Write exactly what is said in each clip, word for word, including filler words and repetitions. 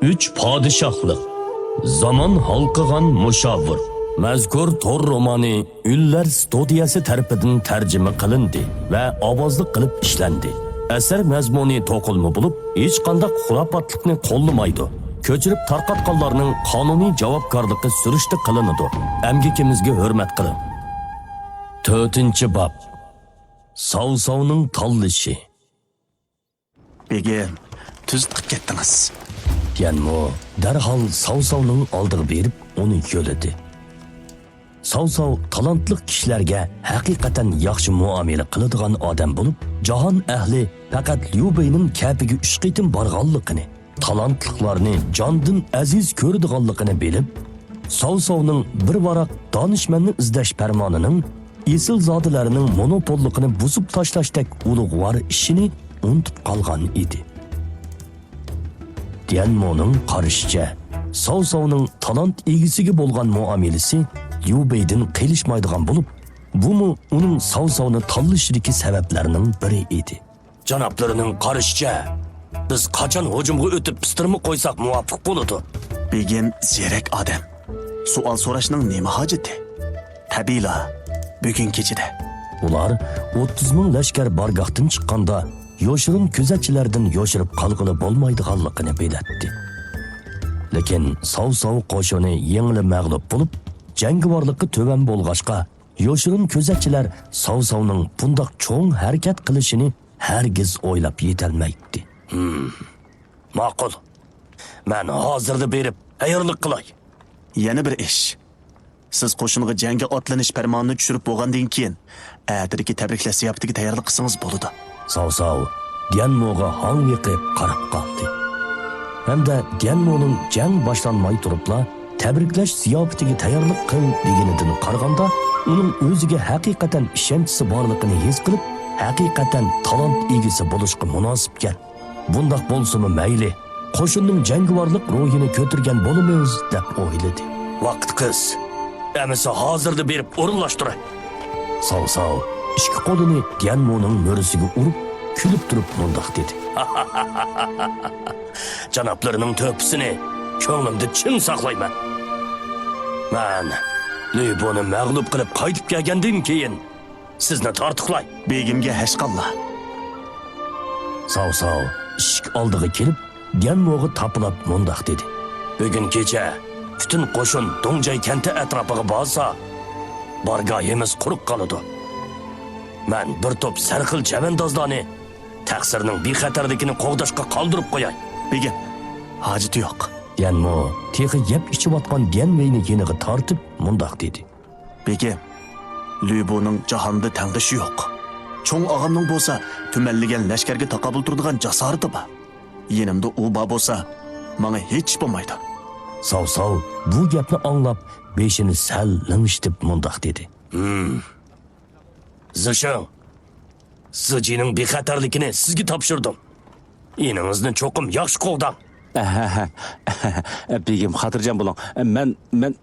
ئۈچ پادىشاھلىق، زامان ھالقىغان مۇشاۋىر. مەزكۇر تور رومانى ئۈنلەر ستۇدىيەسى تەرىپىدىن تەرجىمە قىلىندى ۋە ئاۋازلىق قىلىپ ئىشلەندى. ئەسەر مەزمۇنى توقۇلما بولۇپ، ھېچقانداق خۇراپاتلىقنى قوللىمايدۇ. كۆچۈرۈپ تارقاتقانلارنىڭ قانۇنىي جاۋابكارلىقى سۈرۈشتە قىلىنىدۇ. ئەمگىكىمىزگە ھۆرمەت قىلىڭ. تۆتىنچى باب. ساۋساۋنىڭ تاللىشى. بېگىم، تۈز قىپ كەتتىڭىز. ديەنمو دەرھال ساۋساۋنىڭ ئالدىغا بېرىپ، ئۇنى يۆلىدى. ساۋساۋ تالانتلىق كىشىلەرگە ھەقىقەتەن ياخشى مۇئامىلە قىلىدىغان ئادەم بولۇپ، جاھان ئەھلى پەقەت ليۇ بېينىڭ كەپىگە ئۈچ قېتىم بارغانلىقىنى، تالانتلىقلارنى جاندىن ئەزىز كۆرىدىغانلىقىنى بىلىپ، ساۋساۋنىڭ بىر ۋاراق دانىشمەننى ئىزدەش پەرمانىنىڭ ئېسىلزادىلەرنىڭ مونوپوللۇقىنى بۇزۇپ تاشلاشتەك ئۇلۇغۋار ئىشىنى ئۇنتۇپ قالغان ئىدى. ديەنمونىڭ قارىشىچە، ساۋساۋنىڭ تالانت ئىگىسىگە بولغان مۇئامىلىسى ليۇ بېيدىن قېلىشمايدىغان بولۇپ، بۇمۇ ئۇنىڭ ساۋساۋنى تاللىشىدىكى سەۋەبلەرنىڭ بىرى ئىدى. جانابلىرىنىڭ قارىشىچە، بىز قاچان ھۇجۇمغا ئۆتۈپ پىستىرما قويساق مۇۋاپىق بولىدۇ؟ بېگىم زېرەك ئادەم. سوئال سوراشنىڭ نېمە ھاجىتى؟ تەبىئىيلا، بۈگۈن كېچىدە. ئۇلار ئوتتۇز مىڭ لەشكەر بارگاھتىن چىققاندا، يوشۇرۇن كۆزەتچىلەردىن يوشۇرۇپ قالغىلى بولمايدىغانلىقىنى بىلەتتى. لېكىن ساۋساۋ قوشۇنى يېڭىلا مەغلۇپ بولۇپ، جەڭگىۋارلىقى تۆۋەن بولغاچقا، يوشۇرۇن كۆزەتچىلەر ساۋساۋنىڭ بۇنداق چوڭ ھەرىكەت قىلىشىنى ھەرگىز ئويلاپ يېتەلمەيتتى. ھىم، ماقۇل. مەن ھازىرلا بېرىپ تەييارلىق قىلاي. يەنە بىر ئىش. سىز قوشۇنغا جەڭگە ئاتلىنىش پەرمانىنى چۈشۈرۈپ بولغاندىن كېيىن، ئەتىدىكى تەبرىكلەش زىياپىتىگە تەييارلىق قىلسىڭىز بولىدۇ. ساۋساۋ ديەنموغا ھاڭۋېقىپ قاراپ قالدى. ھەمدە ديەنمونىڭ جەڭ باشلانماي تۇرۇپلا تەبرىكلەش زىياپىتىگە تەييارلىق قىل دېگىنىدىن قارىغاندا، ئۇنىڭ ئۆزىگە ھەقىقەتەن ئىشەنچىسى بارلىقىنى ھېس قىلىپ، ھەقىقەتەن تالانت ئىگىسى بولۇشقا مۇناسىپكەن. بۇنداق بولسىمۇ مەيلى، قوشۇننىڭ جەڭگىۋارلىق روھىنى كۆتۈرگەن بولىمىز، دەپ ئويلىدى. ۋاقىت قىس. ئەمىسە ھازىرلا بېرىپ ئورۇنلاشتۇراي. ساۋساۋ ئىككى قولىنى ديەنمونىڭ مۈرىسىگە ئۇرۇپ، كۈلۈپ تۇرۇپ مۇنداق دېدى. جانابلىرىنىڭ تۆھپىسىنى كۆڭلۈمدە چىڭ ساقلايمەن. مەن لۈبونى مەغلۇپ قىلىپ قايتىپ كەلگەندىن كېيىن، سىزنى تارتۇقلاي. بېگىمگە ھەشقاللا. ساۋساۋ ئىشىك ئالدىغا كېلىپ، ديەنموغا تاپىلاپ مۇنداق دېدى. بۈگۈن كېچە پۈتۈن قوشۇن دۇڭجاي كەنتى ئەتراپىغا بارسا، بارگاھىمىز قۇرۇق قالىدۇ. مەن بىر توپ سەرخىل چەۋەندازلارنى تەقسىرنىڭ بىخەتەرلىكىنى قوغداشقا قالدۇرۇپ قوياي. بېگىم، ھاجىتى يوق. ديەنمو تېخى يەپ ئىچىۋاتقان ديەنۋېينى يېنىغا تارتىپ مۇنداق دېدى. بېگىم، لۈبۇنىڭ جاھاندا تەڭدىشى يوق. چوڭ ئاغامنىڭ بولسا تۈمەنلىگەن لەشكەرگە تاقابىل تۇرىدىغان جاسارىتى بار. يېنىمدا ئۇ بار بولسا، ماڭا ھېچ ئىش بولمايدۇ. ساۋساۋ بۇ گەپنى ئاڭلاپ، بېشىنى سەل لىڭشىتىپ مۇنداق دېدى. ھىم. زىشىڭ، زىجىنىڭ بىخەتەرلىكىنى سىزگە تاپشۇردۇم. ئىنىڭىزنى چوقۇم ياخشى قوغداڭ. ئەھەھە. بېگىم، خاتىرجەم بولۇڭ. مەن، مەن،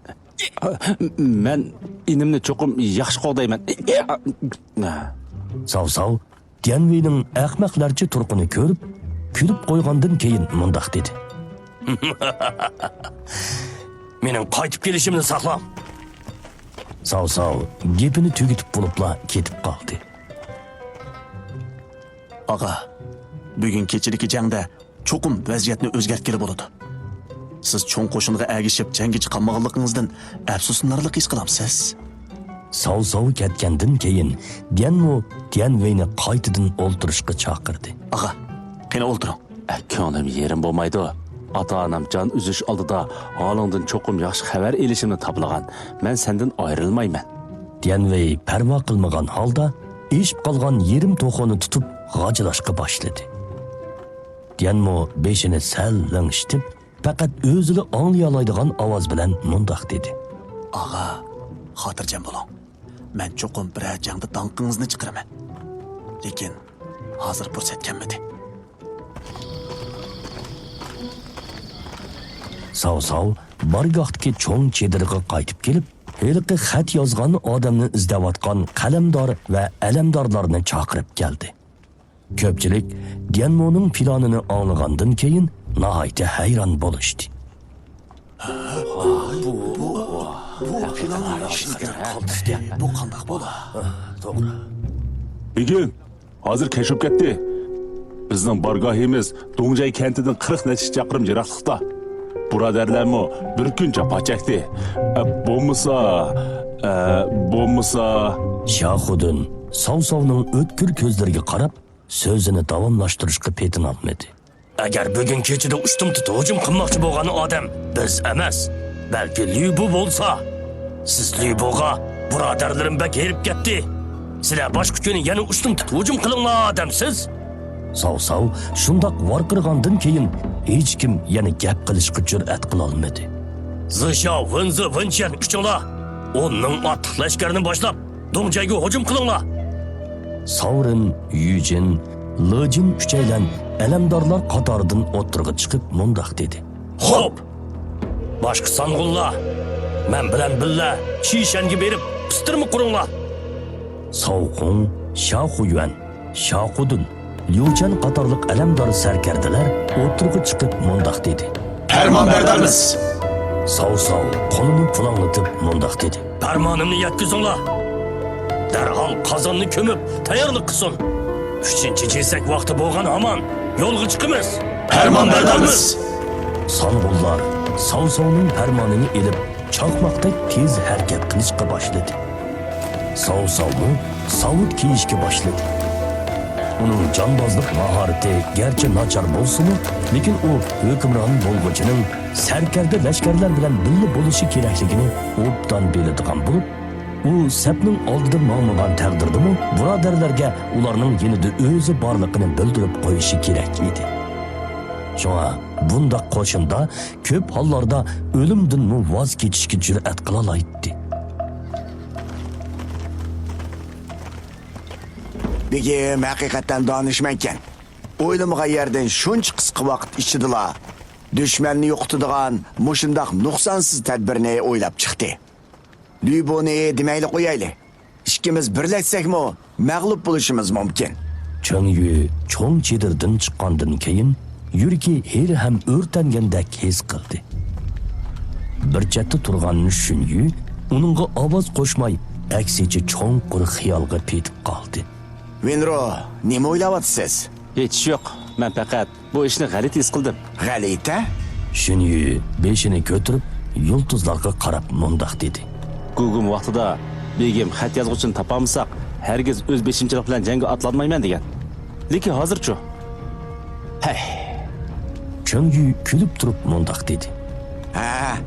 مەن ئىنىمنى چوقۇم ياخشى قوغدايمەن. ساۋساۋ ديەنۋېينىڭ ئەخمەقلەرچە تۇرقىنى كۆرۈپ، كۈلۈپ قويغاندىن كېيىن مۇنداق دېدى. مېنىڭ قايتىپ كېلىشىمنى ساقلاڭ. ساۋساۋ گېپىنى تۈگىتىپ بولۇپلا كېتىپ قالدى. ئاغا، بۈگۈن كېچىدىكى جەڭدە چوقۇم ۋەزىيەتنى ئۆزگەرتكىلى بولىدۇ. سىز چوڭ قوشۇنغا ئەگىشىپ جەڭگە چىقالمىغانلىقىڭىزدىن ئەپسۇسلىنارلىق ھېس قىلامسىز؟ ساۋساۋ كەتكەندىن كېيىن، ديەنمو ديەنۋېينى قايتىدىن ئولتۇرۇشقا چاقىردى. ئاغا، قېنى ئولتۇرۇڭ. كۆڭلۈم يېرىم بولمايدۇ. ئاتا-ئانام جان ئۈزۈش ئالدىدا ھالىڭدىن چوقۇم ياخشى خەۋەر ئېلىشىمنى تاپىلىغان. مەن سەندىن ئايرىلمايمەن. ديەنۋېي پەرۋا قىلمىغان ھالدا ئېشىپ قالغان يېرىم توخۇنى تۇتۇپ غاجىلاشقا باشلىدى. ديەنمو بېشىنى سەل لىڭشىتىپ، پەقەت ئۆزىلا ئاڭلىيالايدىغان ئاۋاز بىلەن مۇنداق دېدى. ئاغا، خاتىرجەم بولۇڭ. مەن چوقۇم بىرەر جەڭدە داڭقىڭىزنى چىقىرىمەن. لېكىن ھازىر پۇرسەت كەلمىدى. ساۋساۋ بارگاھتىكى چوڭ چېدىرغا قايتىپ كېلىپ، ھېلىقى خەت يازغان ئادەمنى ئىزدەۋاتقان قەلەمدار ۋە ئەلەمدارلارنى چاقىرىپ كەلدى. كۆپچىلىك ديەنمونىڭ پىلانىنى ئاڭلىغاندىن كېيىن، ناھايىتى ھەيران بولۇشتى. بۇ، بۇ، بۇ پىلاننىڭ ئىشىنى كۆرۈپ قالدۇق. بۇ قانداق بولا؟ توغرا. بېگىم، ھازىر كەچ بولۇپ كەتتى. بىزنىڭ بارگاھىمىز دۇڭجاي كەنتىدىن قىرىق نەچچە چاقىرىم يىراقلىقتا. بۇرادەرلەرمۇ بىر كۈن جاپا چەكتى. ئە، بولمىسا، ئە، بولمىسا. شياخۇدۇن ساۋساۋنىڭ ئۆتكۈر كۆزلىرىگە قاراپ، سۆزىنى داۋاملاشتۇرۇشقا پېتىنالمىدى. ئەگەر بۈگۈن كېچىدە ئۇشتۇمتۇت ھۇجۇم قىلماقچى بولغان ئادەم بىز ئەمەس، بەلكى لۈبۇ بولسا. سىز لۈبۇغا، بۇرادەرلىرىم بەك ھېرىپ كەتتى. سىلەر باشقا كۈنى يەنە ئۇشتۇمتۇت ھۇجۇم قىلىڭلار دەمسىز؟ ساۋساۋ شۇنداق ۋارقىرىغاندىن كېيىن، ھېچكىم يەنە گەپ قىلىشقا جۈرئەت قىلالمىدى. زىشياۋ، ۋېنزې، ۋېنچيەن، ئۈچۈڭلار ئون مىڭ ئاتلىق لەشكەرنى باشلاپ، دۇڭجەيگە ھۇجۇم قىلىڭلار! ساۋرىن، يۈجىن، لېجىن ئۈچەيلەن ئەلەمدارلار قاتارىدىن ئوتتۇرىغا چىقىپ مۇنداق دېدى. خوپ! باشقا سانغۇنلار، مەن بىلەن بىللە چىشەنگە بېرىپ پىستىرما قۇرۇڭلار! ساۋخۇڭ، شياخۇيۈەن، شياخۇدۇن، ليۇچەن قاتارلىق ئەلەمدار سەركەردىلەر ئوتتۇرىغا چىقىپ مۇنداق دېدى. پەرمانبەردارمىز! ساۋساۋ قولىنى پۇلاڭلىتىپ مۇنداق دېدى. پەرمانىمنى يەتكۈزۈڭلار! دەرھال قازاننى كۆمۈپ تەييارلىق قىلسۇن! ئۈچىنچى چېسەك ۋاقتى بولغان ھامان يولغا چىقىمىز! پەرمانبەردارمىز! سانغۇنلار ساۋساۋنىڭ پەرمانىنى ئېلىپ، چاقماقتەك تېز ھەرىكەت قىلىشقا باشلىدى. ساۋساۋمۇ ساۋۇت كىيىشكە باشلىدى. ئۇنىڭ جانبازلىق ماھارىتى گەرچە ناچار بولسىمۇ، لېكىن ئۇ ھۆكۈمران بولغۇچىنىڭ سەركەردە لەشكەرلەر بىلەن بىللە بولۇشى كېرەكلىكىنى ئوبدان بىلىدىغان بولۇپ، ئۇ سەپنىڭ ئالدىدا ماڭمىغان تەقدىردىمۇ، بۇرادەرلەرگە ئۇلارنىڭ يېنىدا ئۆزى بارلىقىنى بىلدۈرۈپ قويۇشى كېرەك ئىدى. شۇڭا بۇنداق قوشۇندا كۆپ ھاللاردا ئۆلۈمدىنمۇ ۋاز كېچىشكە جۈرئەت قىلالايتتى. بېگىم ھەقىقەتەن دانىشمەنكەن. ئويلىمىغان يەردىن شۇنچە قىسقا ۋاقىت ئىچىدىلا دۈشمەننى يوقىتىدىغان مۇشۇنداق نۇقسانسىز تەدبىرنى ئويلاپ چىقتى. لۈبۇنى دېمەيلى قويايلى. ئىككىمىز بىرلەشسەكمۇ، مەغلۇپ بولۇشىمىز مۇمكىن. چېڭ يۈ چوڭ چېدىردىن چىققاندىن كېيىن، يۈرىكى ھېرى ھەم ئۆرتەنگەندەك ھېس قىلدى. بىر چەتتە تۇرغان شۈن يۈ ئۇنىڭغا ئاۋاز قوشماي، ئەكسىچە چوڭقۇر خىيالغا پېتىپ قالدى. ۋىنرو، نېمە ئويلاۋاتىسىز؟ ھېچ ئىش يوق. مەن پەقەت بۇ ئىشنى غەلىتە ھېس قىلدىم. غەلىتە؟ شۈن يۈ بېشىنى كۆتۈرۈپ، يۇلتۇزلارغا قاراپ مۇنداق دېدى. گۇگۇم ۋاقتىدا بېگىم خەت يازغۇچىنى تاپالمىساق، ھەرگىز ئۆز بېشىمچىلىق بىلەن جەڭگە ئاتلانمايمەن دېگەن. لېكىن ھازىرچۇ؟ ھەي. چېڭ يۈ كۈلۈپ تۇرۇپ مۇنداق دېدى. ھە،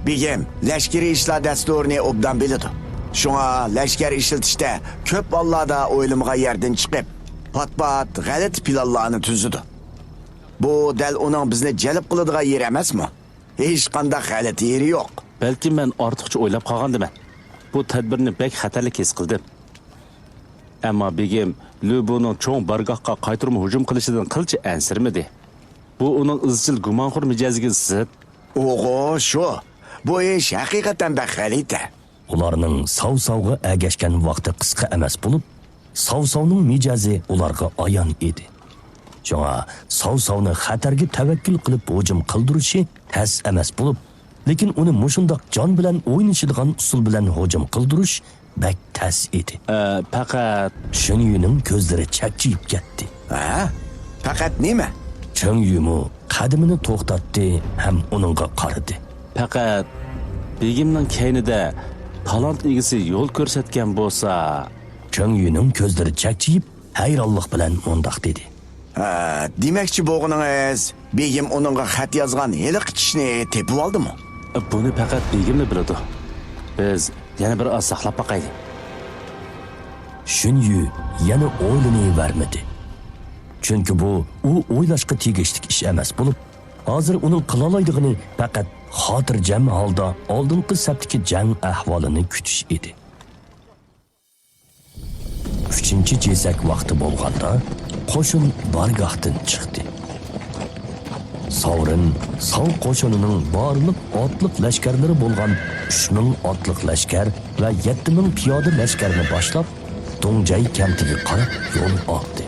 بېگىم لەشكىرىي ئىشلار دەستۇرىنى ئوبدان بىلىدۇ. شۇڭا لەشكەر ئىشلىتىشتە كۆپ ھاللاردا ئويلىمىغان يەردىن چىقىپ، پات-پات غەلىتە پىلانلارنى تۈزىدۇ. بۇ دەل ئۇنىڭ بىزنى جەلپ قىلىدىغان يېرى ئەمەسمۇ؟ ھېچقانداق غەلىتە يېرى يوق. بەلكىم مەن ئارتۇقچە ئويلاپ قالغاندىمەن. بۇ تەدبىرنى بەك خەتەرلىك ھېس قىلدىم. ئەمما بېگىم لۈبۇنىڭ چوڭ بارگاھقا قايتۇرما ھۇجۇم قىلىشىدىن قىلچە ئەنسىرىمىدى. بۇ ئۇنىڭ ئىزچىل گۇمانخور مىجەزىگە زىت. ئوغۇ، شۇ. بۇ ئىش ھەقىقەتەن بەك غەلىتە. ئۇلارنىڭ ساۋساۋغا ئەگەشكەن ۋاقتى قىسقا ئەمەس بولۇپ، ساۋساۋنىڭ مىجەزى ئۇلارغا ئايان ئىدى. شۇڭا ساۋساۋنى خەتەرگە تەۋەككۈل قىلىپ ھۇجۇم قىلدۇرۇشى تەس ئەمەس بولۇپ، لېكىن ئۇنى مۇشۇنداق جان بىلەن ئوينىشىدىغان ئۇسۇل بىلەن ھۇجۇم قىلدۇرۇش بەك تەس ئىدى. ئە، پەقەت. شۈن يۈنىڭ كۆزلىرى چەكچىيىپ كەتتى. ھە؟ پەقەت نېمە؟ چېڭ يۈمۇ قەدىمىنى توختاتتى ھەم ئۇنىڭغا قارىدى. پەقەت بېگىمنىڭ كەينىدە تالانت ئىگىسى يول كۆرسەتكەن بولسا. چېڭ يۈنىڭ كۆزلىرى چەكچىيىپ، ھەيرانلىق بىلەن مۇنداق دېدى. ھە، دېمەكچى بولغىنىڭىز، بېگىم ئۇنىڭغا خەت يازغان ھېلىقى كىشىنى تېپىۋالدىمۇ؟ بۇنى پەقەت بېگىملا بىلىدۇ. بىز يەنە بىر ئاز ساقلاپ باقايلى. شۈن يۈ يەنە ئويلىنىۋەرمىدى. چۈنكى بۇ ئۇ ئويلاشقا تېگىشلىك ئىش ئەمەس بولۇپ، ھازىر ئۇنىڭ قىلالايدىغىنى پەقەت خاتىرجەم ھالدا ئالدىنقى سەپتىكى جەڭ ئەھۋالىنى كۈتۈش ئىدى. ئۈچىنچى چېسەك ۋاقتى بولغاندا، قوشۇن بارگاھتىن چىقتى. ساۋرىن ساۋ قوشۇنىنىڭ بارلىق ئاتلىق لەشكەرلىرى بولغان ئۈچ مىڭ ئاتلىق لەشكەر ۋە يەتتە مىڭ پىيادە لەشكەرنى باشلاپ، دۇڭجەي كەنتىگە قاراپ يول ئالدى.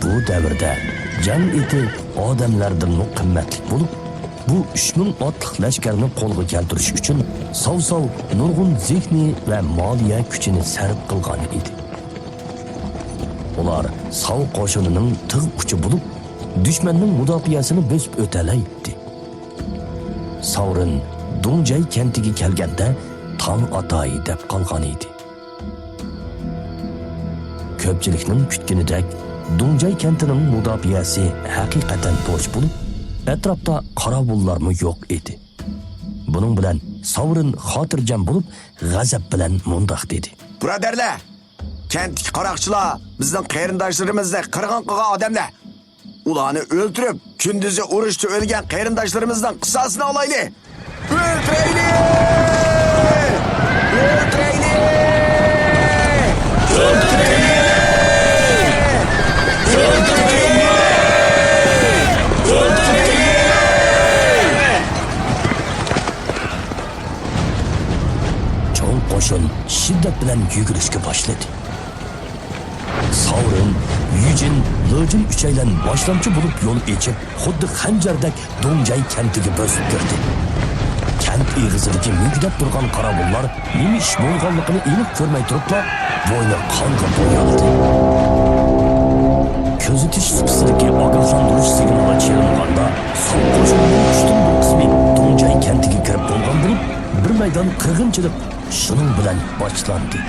بۇ دەۋردە جەڭ ئېتى ئادەملەردىنمۇ قىممەتلىك بولۇپ، بۇ ئۈچ مىڭ ئاتلىق لەشكەرنى قولغا كەلتۈرۈش ئۈچۈن ساۋساۋ نۇرغۇن زېھنى ۋە مالىيە كۈچىنى سەرپ قىلغان ئىدى. ئۇلار ساۋ قوشۇنىنىڭ تىغ ئۇچى بولۇپ، دۈشمەننىڭ مۇداپىئەسىنى بۆسۈپ ئۆتەلەيتتى. ساۋرىن دۇڭجەي كەنتىگە كەلگەندە تاڭ ئاتاي دەپ قالغان ئىدى. كۆپچىلىكنىڭ كۈتكىنىدەك، دۇڭجاي كەنتىنىڭ مۇداپىئەسى ھەقىقەتەن پوچ بولۇپ، ئەتراپتا قاراۋۇللارمۇ يوق ئىدى. بۇنىڭ بىلەن ساۋرىن خاتىرجەم بولۇپ، غەزەپ بىلەن مۇنداق دېدى. بۇرادەرلەر، كەنتتىكى قاراقچىلار بىزنىڭ قېرىنداشلىرىمىزنى قىرغىن قىلغان ئادەملەر. ئۇلارنى ئۆلتۈرۈپ، كۈندۈزى ئۇرۇشتا ئۆلگەن قېرىنداشلىرىمىزنىڭ قىساسىنى ئالايلى. ئۆلتۈرەيلى! ئۆلتۈرەيلى! ئۆلتۈرەيلى! ئۆلتۈرەيلى! ئۆلتۈرەيلى! چوڭ قوشۇن شىددەت بىلەن يۈگۈرۈشكە باشلىدى. ساۋرىن، يۈجىن، لېجىن ئۈچەيلەن باشلامچى بولۇپ يول ئېچىپ، خۇددى خەنجەردەك دۇڭجاي كەنتىگە بۆسۈپ كىردى. كەنت ئېغىزىدىكى مۈگدەپ تۇرغان قاراۋۇللار نېمە ئىش بولغانلىقىنى ئېنىق كۆرمەي تۇرۇپلا، بوينى قانغا بويالدى. كۆزىتىش سۇپىسىدىكى ئاگاھلاندۇرۇش سىگنالى چېلىنغاندا، ساۋ قوشۇننىڭ ئۈچتىن بىر قىسمى دۇڭجاي كەنتىگە كىرىپ بولغان بولۇپ، بىر مەيدان قىرغىنچىلىق شۇنىڭ بىلەن باشلاندى.